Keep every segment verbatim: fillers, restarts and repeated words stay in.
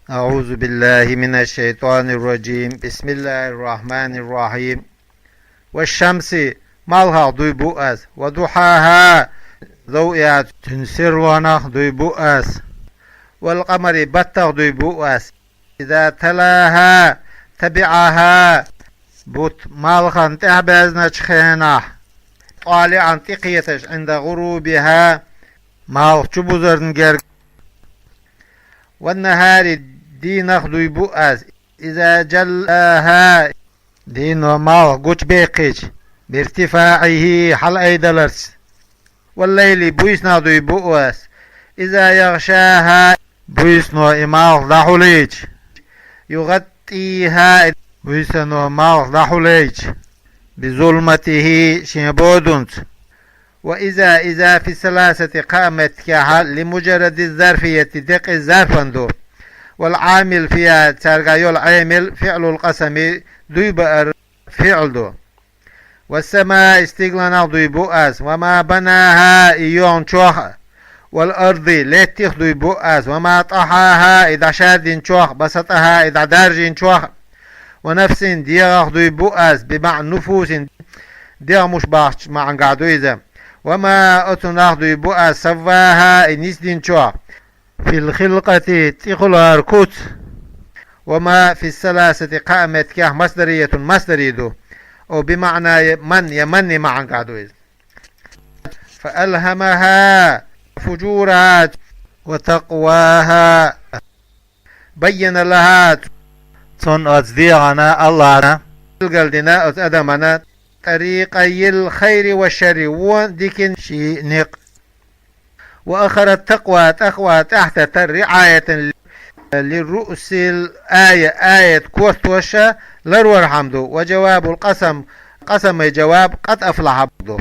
أعوذ بالله من الشيطان الرجيم. بسم الله الرحمن الرحيم. والشمس, малхах дуй бу аз, وضحاها, зовъяьчун серлонах дуй бу аз, والقمر, баттах дуй бу аз, إذا تلاها, تبعها, бутт малхан тӀехьабаьзнача хенахь, طالعا, тӀекхеташ, عند غروبها, малх чубузарна герга, والنهار, дийнах дуй бу аз, إذا جلاها, дийно малх гучубаьккхича, بارتفاعه, хьалаайдаларца, والليل, буйсанах дуй бу аз, إذا يغشاها, буйсано и малх дӀахьулийча, يغطيها, буйсано малх дӀахьулийча, بظلمته, шен бодунца. وإذا, إذا في الثلاثة, кхаа меттигехь, لمجرد الظرفية, декъий зарфан ду. والعامل فيها, цаьргахь йолу Ӏамил, فعل القسم, дуй баар фиӀл ду. والسماء, стигланах дуй бу аз, وما بناها, и йоьхначух а, والأرض, латтех дуй бу аз, وما طحاها, и дӀашаьрдинчух а, بسطها, и дӀадаржийначух а, ونفس, дегӀах дуй бу аз, بمعنى نفوس, дегӀмаш бахча маьӀнехь ду иза. وما, оцунах дуй бу аз, سواها, и нисдинчух а, في الخلقة, цӀихула куц. وما في الثلاثة, кхаа меттигехь, مصدرية, масдарий ду. أو بمعنى من, я من-ий маьӀнехь ду иза. فألهمها فجورها وتقواها. بين لها, цунна, оцу дегӀана, АллахӀа, билгалдина оцу адамана, طريقي الخير والشر, вон диканна шен некъ. وأخر التقوى, такъва тӀаьхьатеттар, رعاية لرؤوس الآية, аят кортош ларвархьама ду. وجواب القسم, къасаман жаваб, قد أفلح ду.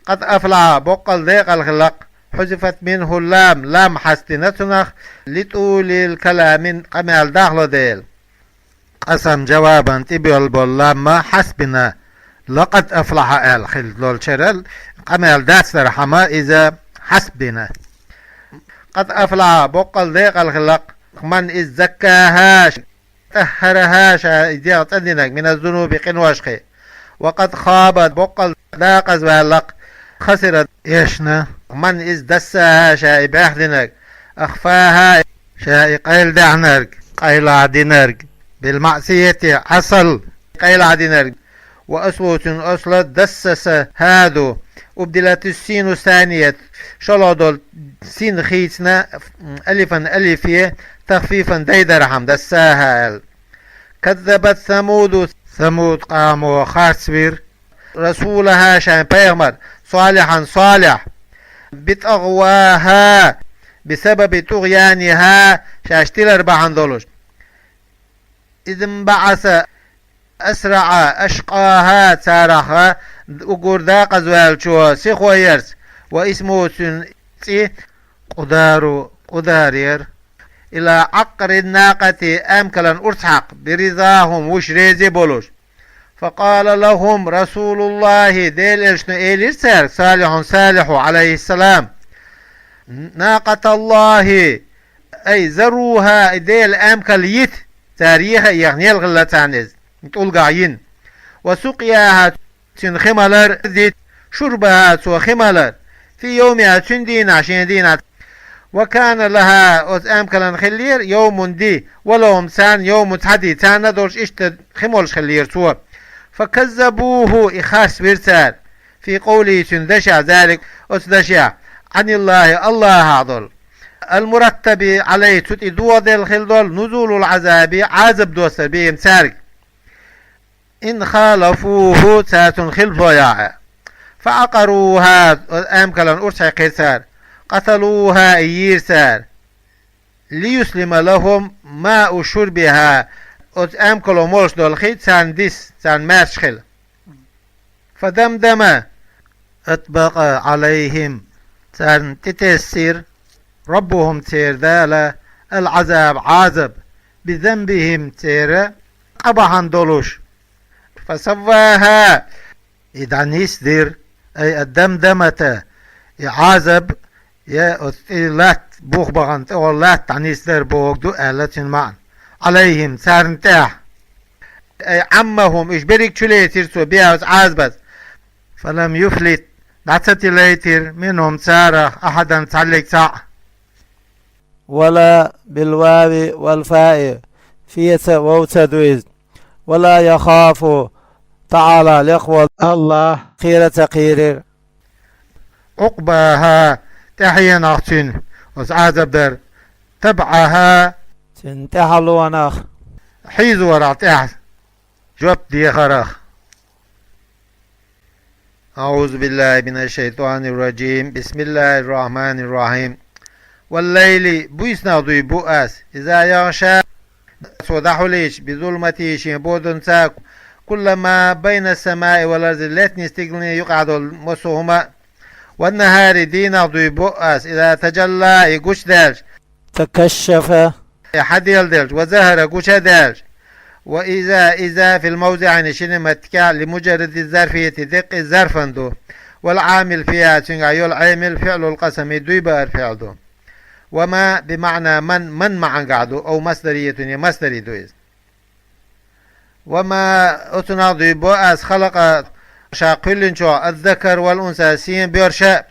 قد أفلح, боккъал декъала хилла-кх, حذفت منه اللام, лам хьастина цунах, لطول الكلام, къамел дахло дела. Къасаман жавабан тӀебоьлла болу лам хьаст бина, لقد أفلح аьлла хилла долчара, къамел дацдархьама иза хьаст бина. قد أفلح, боккъал декъала хилла-кх, من إذ زكاها, طهرها, ша и дегӀ цӀандинарг, من الذنوب, къиношкхий. وقد خاب, боккъал декъаза ваьлла-кх, خسر, эшна, من إذ دساها, ша и баьхдинарг, أخفاها, ша и къайладаьхьнарг, къайлаха динарг, بالمعصية, Ӏесалла, къайлаха динарг. وأصله, цуьнан асла دسسها ду. أبدلت السين الثانية, шолгӀа долу син хийцина, ألفا, алифе, تخفيفا, дайдархьама, دساها аьлла. كذبت ثمود, Самуд къамо харцвира, رسولها, шайн пайхамар, صالحا, Салихь, بطغواها, بسبب طغيانها, шаьш тилар бахьана долуш. إذ انبعث أشقاها, أشقاها, царах уггар декъаза ваьллачо сихо ярца, واسمه, цуьнан цӀе, قدار, Къудар яра, إلى عقر الناقة, эмкалан урс хьакха, برضاهم, уьш реза болуш. فقال لهم رسول الله, Делан элчано элира цаьрга, صالح, Салихьо, عليه السلام: ناقة الله, أي ذروها, и Делан эмкал йита, цара еха а ехна, ел хилла царна иза, тӀулгахь йина. وسقياها, цуьнан хи малар дита, شربها, цо хи малар, في يومها, цуьнан дийнахь, шен дийнахь. وكان لها, оцу эмкалан хиллера, يوم, ди, ولهم, царна, يوم, цхьа ди, царна а долуш иштта хи молуш хиллера цо. فكذبوه, и харцвира цара, في قوله, цуьнан дашехь, ذلك, оцу дашехь, عن الله, АллахӀах долу, المرتب عليه, цу тӀе догӀа делла хилла долу, نزول العذاب, Ӏазап доссар бен цаьрга. إن خالفوه, цара цунна хилафо яхь. فعقروها, оцу эмкалан урс хьаькхира цара. قتلوها, и йийра цара. ليسلم لهم ماء شربها, оцу эмкало молуш долу хи царна дисса, царна маьрша хила. فدمدم, أطبق عليهم, царна тӀетессира, ربهم, церан Дала, العذاب, Ӏазап, بذنبهم, церан къа бахьана долуш. فسواها, и дӀанисдира, أي الدمدمة, и Ӏазап, я оцу тӀе латта, бух бахана тӀехула латта дӀанисдар бохург ду аьлла цуьнан маьӀна. عليهم, царна тӀехь. أي عمهم, уьш берриг чулецира цо, بها, оцу Ӏазабаца. فلم يفلت, дӀа ца тилайтира, منهم, царах, أحدا, цхьаллиг цхьаъ. ولا بالواو والفاء, феца а, вовца а ду иза. ولا يخاف تعالى, лекха волу АллахӀ кхера а ца кхерира. عقباها, тӀаьхьенах цуьнан, оцу Ӏазаб дар. تبعها, цуьнан тӀаьхьалонах, хьийзорах тӀехь жоп дехарах. أعوذ بالله من الشيطان الرجيم. بسم الله الرحمن الرحيم. والليل, буьйсанах дуй бу ас, إذا يغشى, цо дӀахьулийча, بظلمته, шен бодунца, كل ما بين السماء والأرض, лаьттанийн стигалний юкъахь долу массо а хӀума. والنهار, дийнах дуй бу ас, إذا تجلى, и гучудаьлча, تكشف, и хьаделладелча, وظهر, гучудаьлча. وإذا, إذا في الموضعين, шинна меттигехь, لمجرد الظرفية, деккъий зарфан ду. والعامل فيها, цуьнгахь йолу Ӏамил, فعل القسم, дуй баар фиӀл ду. وما بمعنى من, من маьӀнехь ду, أو مصدرية, я масдарий ду иза. وما, оцунах дуй бу ас, خلق, ша кхоьллинчух, الذكر والأنثى, сий а, боьрша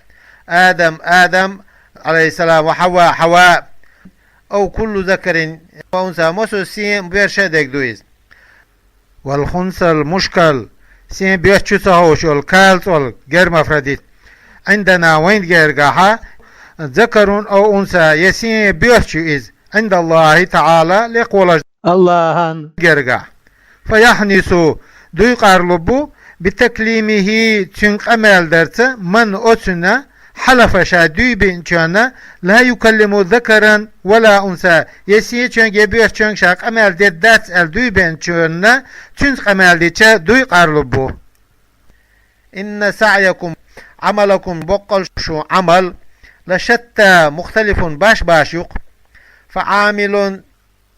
а, Адам, Адам, عليه السلام, وحواء, Хьава, أو كل ذكر وأنثى, массо а сий а, боьрша а дерг ду иза. والخنثى المشكل, сий а, боьрша чу ца ховш йолу калцӀолг, гермафродит, عندنا, вайн гергахь, ذكر أو أنثى, я сий а, боьрша ю иза, عند الله تعالى, лекха волчу АллахӀан гергахь. فيحنث, дуй къарло бу, بتكليمه, цуьнга къамел дарца, من, оцунна, حلف, ша дуй бинчунна, لا يكلم ذكرا ولا أنثى, я сий а чуьнга, я боьрша чуьнга ша къамел дер дац аьлла дуй бинчунна, цуьнца къамел дича дуй къарло бу. إن سعيكم, عملكم, боккъал шун Ӏамал, لشتى, مختلف, баш-баш ю-кх. فعامل,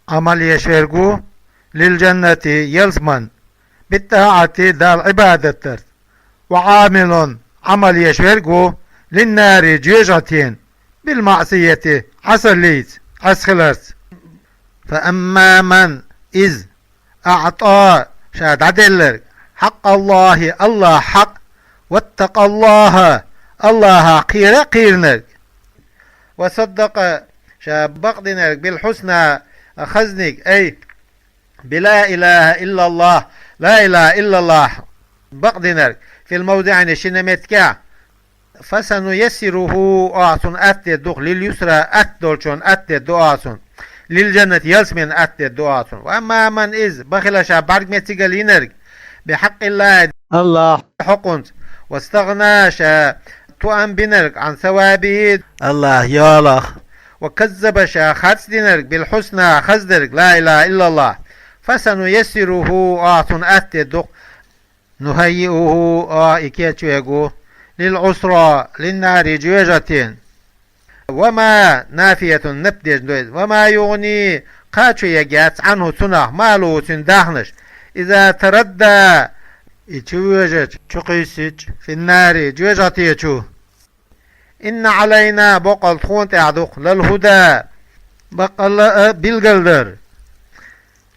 Ӏамал еш верг ву, للجنة, ялсаманна, بالطاعة, Далла Ӏибадат дарца. وعامل, Ӏамал еш верг ву, للنار, жоьжахатина, بالمعصية, Ӏасаллица, Ӏаса хиларца. فأما من, иза, أعطى, ша дӀаделларг, حق الله, АллахӀан хьакъ, واتقى الله, АллахӀах кхера а кхийринарг, وصدق, ша бакъдинарг, بالحسنى, хазаниг, أي بلا إله إلا الله, لا إله إلا الله, бакъдинарг, في الموضعين, шинна меттигехь, فسنيسره, оха цунна атта дедда ду-кх, لليسرى, атта долчунна атта дедда ду оха цунна, للجنة, ялсаманна атта дедда ду оха цунна. وأما من, иза, بخل, ша бӀаьрг меца йинарг, بحق الله, АллахӀан хьакъанца, واستغنى, ша тоам бинарг, عن ثوابه, АллахӀан ялах, وكذب, ша харц динарг, بالحسنى, хаза дерг, لا إله إلا الله, فسنيسره, оха цунна атта дедда ду-кх, نهيئه, оха и кечвеш ву, للعسرى, للنار, жоьжахатина. وما, نافية, напдежна ду иза. وما يغني, кхачо ергьяц, عنه, цунах, ماله, цуьнан дахнаш, إذا تردى, и чу вожийча, чу кхуьссича, في النار, жоьжахати чу. إن علينا, боккъал тхуна тӀехь ду-кх, للهدى, баккъалла а билгалдар.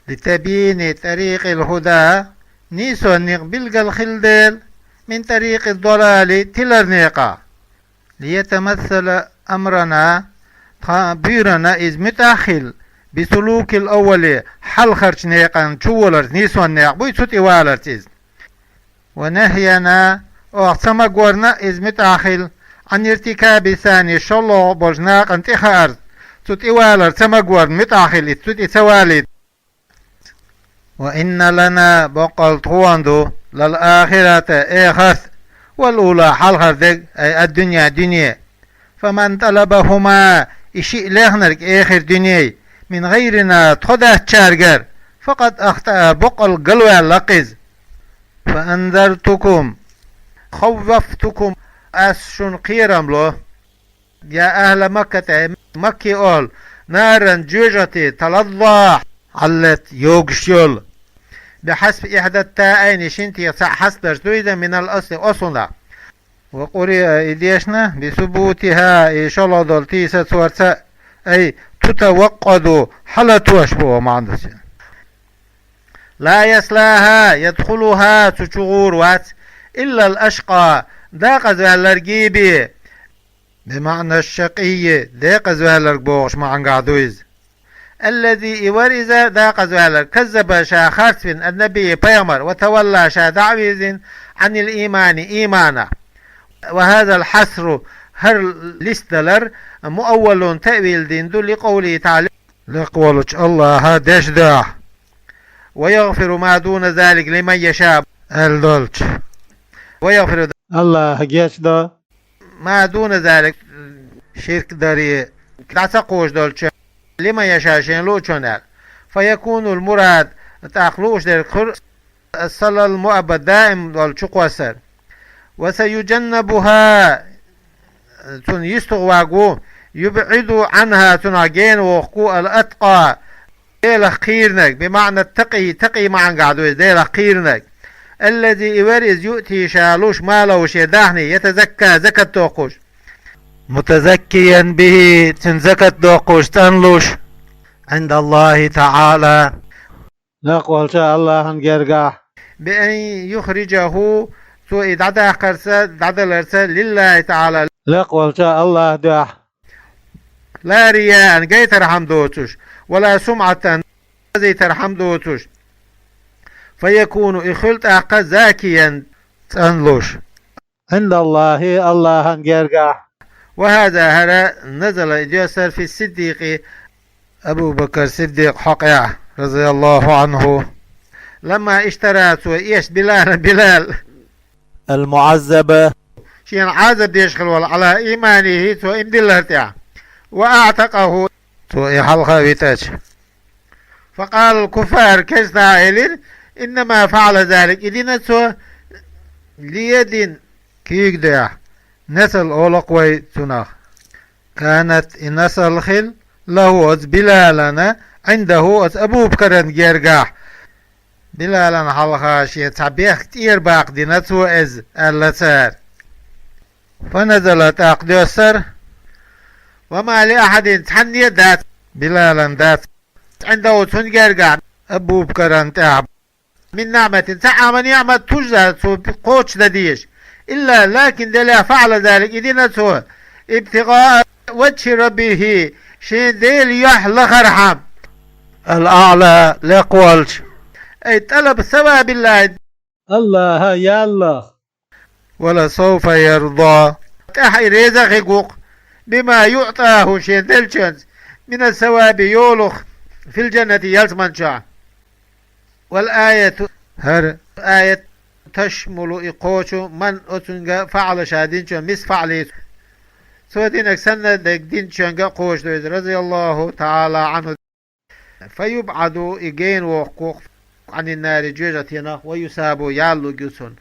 لتبيين طريق الهدى, нийсонан некъ билгал хила дела, من طريق الضلال, тиларан некъах. ليتمثل أمرنا, тхан буьйранна иза муьтӀахь а хилла, بسلوك الأول, хьалхарчу некъан чу воларца, нийсонан некъ буй, цу тӀе валарца иза. ونهينا, оха ца магорна иза муьтӀахь а хилла, عن ارتكاب الثاني, шолгӀа болчу накъан тӀе хаарца, цу тӀе валар ца магорна муьтӀахь а хилла, иза цу тӀе ца валийта. وإن لنا, боккъал тхуна ду, للآخرة, эхарт, والأولى, хьалхара дерг, أي الدنيا, дуьне. فمن طلبهما, и шиъ лехнарг, эхар, дуьне, من غيرنا, тхо даьчаргара, فقد أخطأ, боккъал галваьлла-кх иза. فأنذرتكم, خوفتكم, ас шуна кхерам ло, يا أهل مكة, أي Маккин охӀла, نارا, жоьжахати, تلظى, хьаллет йогуш йолу. بحذف إحدى التاءين, шина тӀе цхьаъ хьаьс дарш ду иза, من الأصل, ослунах. وقرئ, и дешна, بثبوتها, и шолгӀа долу тийсацорца, أي تتوقد, хьалатош бу, маӀан ду цун. لا يصلاها, يدخلها, цу чу гӀур вац, إلا الأشقى, декъазваьлларгий бе. بمعنى الشقي, декъазваьлларг бохуш маӀанга ду иза. الذي, и вар иза декъазваьлларг, كذب, ша харц вина, النبي, пайхамар, وتولى, ша дӀа а вирзина, عن الإيمان, ийманах. وهذا الحصر, хӀара листа далар, مؤول, таъвил дина ду, لقوله تعالى, лекха волчу АллахӀа деш ду: ويغفر ما دون ذلك لمن يشاء, аьлла долчу. ويغفر, АллахӀа гечдо, ما دون ذلك, ширк даре, дӀа ца кхочуш долчу, لمن يشاء, шена луучунна аьлла. فيكون المراد, тӀаккха лууш дерг хуьлу الصلة المؤبد, даим долчу кхоссар. وسيجنبها, цунна йистехь ваг ву, يبعد عنها, цунах гена воккху, الأتقى, Делах кхийринарг, بمعنى التقي, такъий маӀанга ду иза, Делах кхийринарг. الذي, и вар иза, يؤتي, ша луш, ماله, шен даьхни, يتزكى, закат доккхуш. متزكيا به, цуьнан закат доккхуш, цӀанлуш. عند الله تعالى, лекха волчу АллахӀан гергахь. بأن يخرجه, цо и дӀадаккхарца, дӀадаларца, لله تعالى, лекха волчу АллахӀан дуьхьа. لا رياء, гайтархьама доцуш, ولا سمعة, хазийтархьама доцуш. فيكون, и хуьлу тӀаккха, زاكيا, цӀанлуш. عند الله, АллахӀан гергахь. وهذا, хӀара, نزل, и доьссар, في الصديق, Абу Бакр Сиддикъ хьокъехь, رضي الله عنه. لما اشترى, цо эцна, بلالا, Билал. المعذب, шена Ӏазап деш хилла волу, على إيمانه, цо иман диллар тӀехь. وأعتقه, цо и хьалха а витича. فقال الكفار, керстанаша элира: إنما فعل ذلك, и дина цо, ليد, куьйга дуьхьа, насал олу-кх вай цунах. كانت, и насал хилла, له, оцу Билалана, عنده, оцу Абу Бакран гергахь. Билалан хьалха шен цхьа бехк тӀера баккха дина цо иза, аьлла цара. فنزل, тӀаккха доьссар: وما لأحد, цхьанне а дац, Билалан дац, عنده, цунна гергахь, Абу Бакран тӀехь, من نعمة, цхьа а ма ниӀмат, تجزى, цо кхочушдан дезаш, إلا, лакин, делахь, فعل ذلك, и дина цо, ابتغاء وجه ربه, шен Делан юьхь лахархьама. الأعلى, лекха волчу. أي طلب ثواب الله, АллахӀан ял лаха. ولسوف يرضى, тӀаьхьа и реза а хир ву-кх, بما يعطاه, шена деллачуьнца, من الثواب, йолах, في الجنة, ялсамани чохь. والآية, хӀара аят, تشمل, и кхочу, من, оцуьнга, فعل, ша динчуьнга, مثل فعله, цо динарг санна дерг динчуьнга а кхочуш ду иза, رضي الله تعالى عنه. فيبعد, и гена воккху, عن النار, жоьжахатенах, ويثاب, ял лург ю цунна.